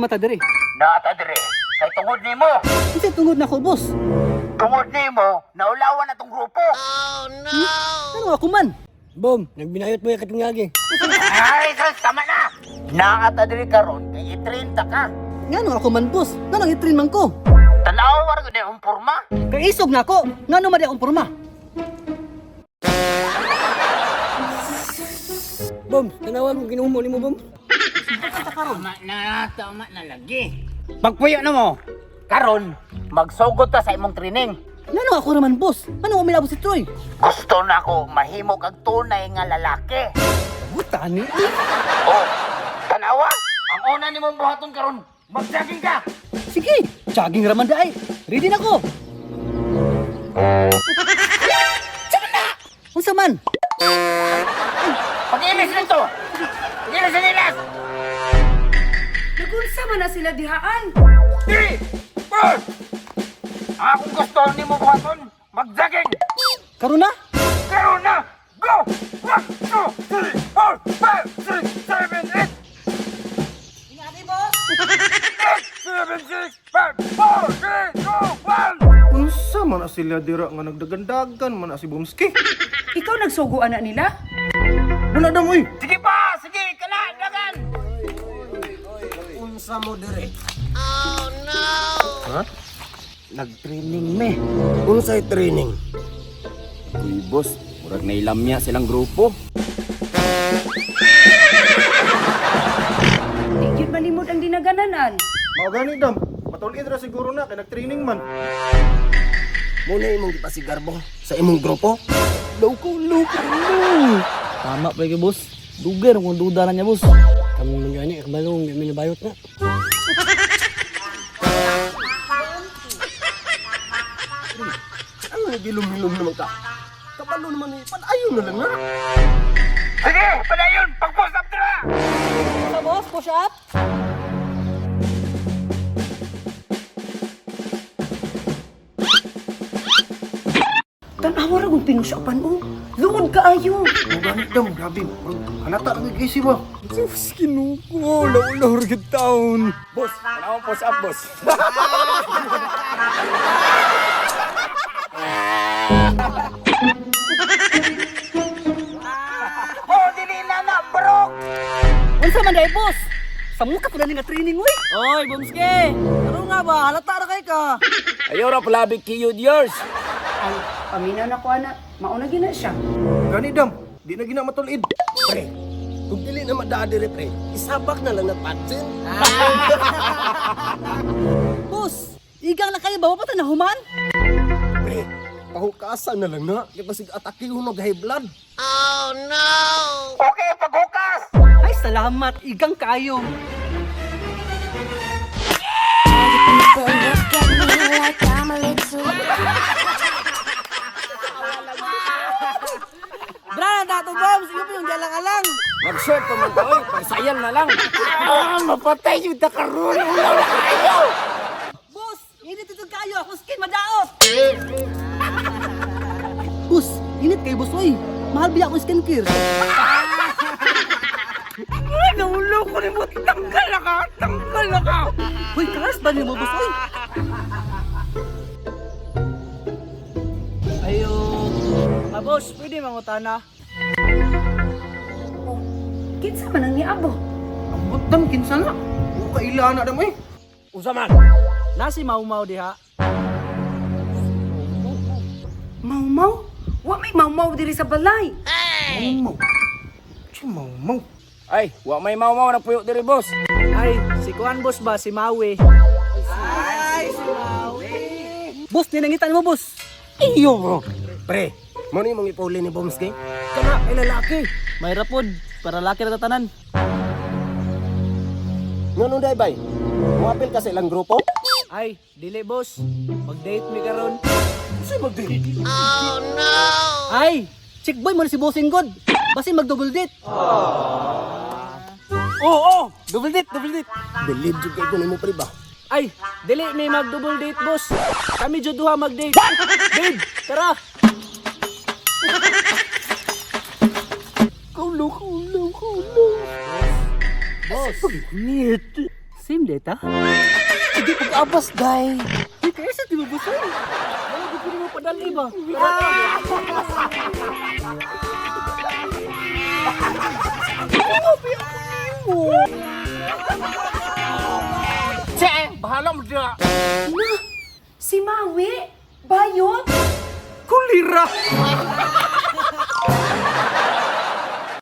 man ta diri? Naa ta diri kay tungod nimo. Unsa tungod nako, boss? Tungod nimo, naulawan atong grupo. Ano ako man? Bom, nagbinayot mo yung katungagi. Ay, sus, tama na. Naa ta diri karon kay i-train ta ka. Ngano ako man, boss? Ngano i-train man ko? Tanaw ra gud ang porma. Kay isog nako. Ngano man di akong porma? Bom, tanawa mo ginumo nimo, Bom. Tama na, tama na lagi. Pagpuyo na mo. Karon, magsugod ta sa imong training. Ngano ako naman, boss? Ngano umilabot si Troy? Gusto na ko mahimo kag tunay nga lalaki. Buta ni. Oh, tanawa. Ang una nimong buhaton karon, magjogging ka. Sige, jogging raman daay. Ready na ko. Tsaka na! Unsa man? Pag-ilis nito. Pag-ilis sa nilas. Nagunsa man na sila dihaan. 3, 4. Ang akong gusto nimo buhaton, magjogging. Karon na? Karon na. Go! 1, 2, 3, 4, 5, 6, 7, 8. 8, 7, 6, 5, 4, 3, 2, 1. Unsa man na sila dira nga nagdagandagan man na si Bumski. Ikaw nagsugo ana nila? Wala dam oy. Sige pa! Sige! Kana! Dagan! Unsa mo dire? Ha? Nag-training me. Unsay training? Uy, boss, murag nailamya silang grupo. Di gyud malimod ang dinagananan. Mao gani dam. Matulid ra siguro na kay nag-training man. Muna imong gipasigarbo sa imong grupo. Loko, loko, no. Tama pa kay boss. Dugay ra kung duda na niya, boss. Kami man gani kabalong kami nabayot na. Ano nagilom-hilom naman ka? Kabalo naman eh, padayon na lang na. Sige! Padayon! Pag-push up dira! Sa boss, push up. Tan-awa ra kung pinusapan o. Luod kaayo. Mao gani dam, grabe. Murag Halata ra gyud si ba. Diyos, kinuko. Law-law taon. Boss, wala akong push up, boss. Oh, dili na na! Barok! Unsa man dai, boss? Sa muka po na ni nga training, uy. Oy, Bumski. Ano nga ba? Halata ra kay ka. Ayaw ra pala, kiyod yours. Ay, paminaw na ko ana. Mauna gyud na siya. Gani dam, di na gina matulid. Pre, kung dili na madaa dire pre, isabak na lang na patsin. Boss, igang na kayo ba? Wa pa ta nahuman? Pre, pahukasan na lang na. Kaya basig atake hunog high blood. Okay, paghukas! Ay, salamat. Igang kayo. People look at me like I'm a little Bra, dato bombs. Iyo pa yung dalang-alang. Mag-short pa man to, oy. Pagsayan na lang. Ah, mapatay yung takaroon. Ulaw na kayo. Boss, init ito kayo. Ako skin madaot. Boss, init kayo, boss. Oy, mahal biya akong skincare. Ay, naulaw ko ni mo. Tanggal na ka. Tanggal na ka. Hoy, karas ba nimo, boss? Oy. Ayo. Ah, boss, pwede mangutana. Oh, kinsa man ang niabo? Ambot dam kinsa na. O kaila na dam oy. Unsa man? Nasi mau-mau diha. Maumaw? Wa may maumaw diri sa balay. Mau. Chi mau mau. Ay, wa may mau-mau na puyo diri, boss. Ay, si Kuan boss ba si Maui? Boss, ninangitan mo, boss. Iyo bro. Pre, mo na imong ipauli ni Bomski? Kana, ay lalaki. May rapod para laki ra tatanan. Ngano day bay? Muapil ka sa ilang grupo? Ay, dili boss. Mag-date mi karon. Unsay mag-date? Ay, chick boy mo na si Bossing God. Basin mag-double date. Oo, oh, double date, double date. Believe jud kay ko nimo pre ba? Ay, dili mi mag-double date boss. Kami jud duha mag-date. Babe, tara. Kaulo, kaulo, kaulo. Boss. Same data? Sige pag-abas day. Uy, kaya sa di mo boss oy. Wala ko mo padali ba? Che, bahala mo dira. Na, si Maui, bayot. Kulira!